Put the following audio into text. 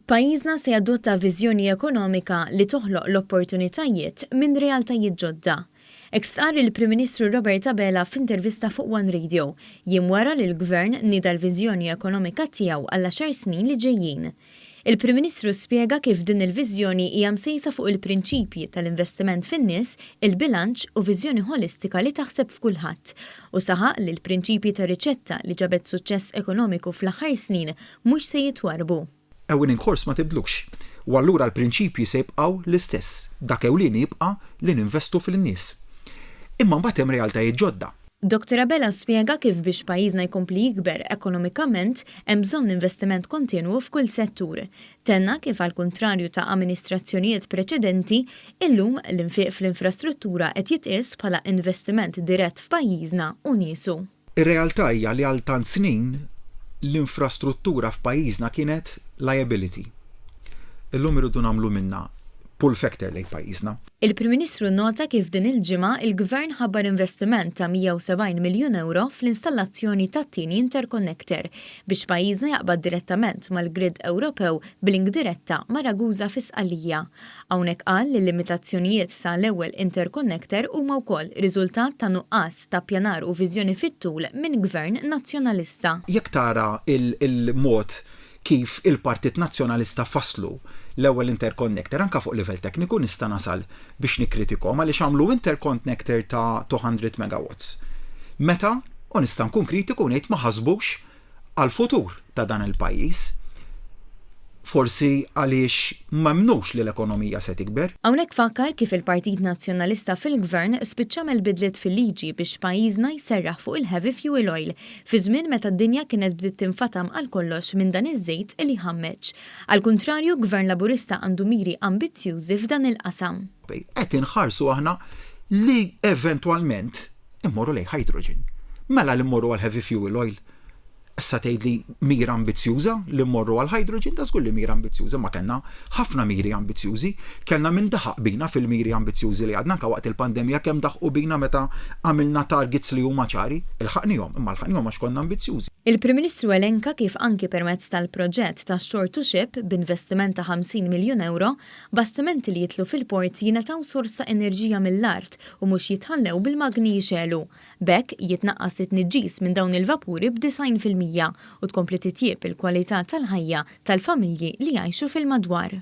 Pajjiżna se jadotta viżjoni ekonomika li toħloq l-opportunitajiet minn realtajiet ġodda. Hekk stqarr il-Prim Ministru Robert Abela f'intervista fuq One Radio, jiem wara li l-Gvern nieda l-viżjoni ekonomika tiegħu għall-għaxar snin li ġejjin. Il-Prim Ministru spjega kif din il-viżjoni hija msejsa fuq il-prinċipji tal-investiment fin-nies, il-bilanċ u viżjoni ħolistika li taħseb f'kulħadd u saħaq li l-prinċipji ta' riċetta li ġabet suċċess ekonomiku fl-aħħar snin mhux se jitwarrbu. A winning horse ma tibdlux. U allura l-prinċipji se jibqgħu l-istess. Dak ewlieni jibqa' li ninvestu fil-nies. Imma mbagħad hemm realtajiet ġodda. Dottor Abela spjega kif biex pajjiżna jkompli jikber ekonomikament hemm bżonn investiment kontinwu f'kull settur. Tenna kif għall-kuntrarju ta' amministrazzjonijiet preċedenti, illum l-infiq fl-infrastruttura qed jitqies bħala investiment dirett f'pajjiżna u niesu. Ir-realtà hija li għal tant snin l-infrastruttura f'pajjiżna kienet liability. Illum irridu nagħmlu minnha pull factor lejn pajjiżna. Il-Prim Ministru nnota kif din il-ġimgħa il-Gvern ħabbar investiment ta' 170 miljun ewro fl-installazzjoni tat-tieni interconnector biex pajjiżna jaqbad direttament mal-grid Ewropew b'link diretta ma' Ragusa fi Sqallija. Hawnhekk qal li l-limitazzjonijiet ta' l-ewwel interconnector huma wkoll riżultat ta' nuqqas ta' ppjanar u viżjoni fit-tul minn Gvern Nazzjonalista. Jekk tara l-mod kif il-Partit Nazzjonalista fasslu l-ewwel interconnector, anke fuq livell tekniku nista' nasal biex nikkritikhom għaliex għamlu interconnector ta' 200 megawatts. Meta, u nista' nkun kritiku u ngħid ma ħasbux għall-futur ta' dan il-pajjiż. Forsi għaliex ma emmnux li l-ekonomija se tikber. Hawnhekk fakkar kif il-Partit Nazzjonalista fil-Gvern spiċċa għamel bidliet fil-liġi biex pajjiżna jserraħ fuq il-heavy fuel oil fi żmien meta d-dinja kienet bdiet tinfatam għal kollox minn dan iż-żejt li jħammeġ. Għall-kuntrarju, Gvern Laburista għandu miri ambizzjużi f'dan il-qasam. Qed inħarsu aħna li eventwalment immorru lejn hydrogen. Mela li mmorru għal heavy fuel oil. Issa tgħidli mira ambizzjuża li mmorru għal hydrogen, da żgur li mira ambizzjuża, ma kellna ħafna miri ambizzjużi. Kellna min daħaq bina fil-miri ambizzjużi li għadna anke waqt il-pandemija kemm daħqu bina meta għamilna targets li huma ċari. Ilħaqnihom, imma lħaqnihom għax konna ambizzjużi. Il-Prim Ministru elenka kif anki permezz tal-proġett ta' Shore to Ship b'investiment ta' 50 miljun ewro, bastimenti li jidħlu fil-port jingħataw sors ta' enerġija mill-art u mhux jitħallew bil-magni jixegħlu. B'hekk jitnaqqas it-tniġġis minn dawn il-vapuri b'90% u tkompli titjieb il-kwalità tal-ħajja tal-familji li jgħixu fil-madwar.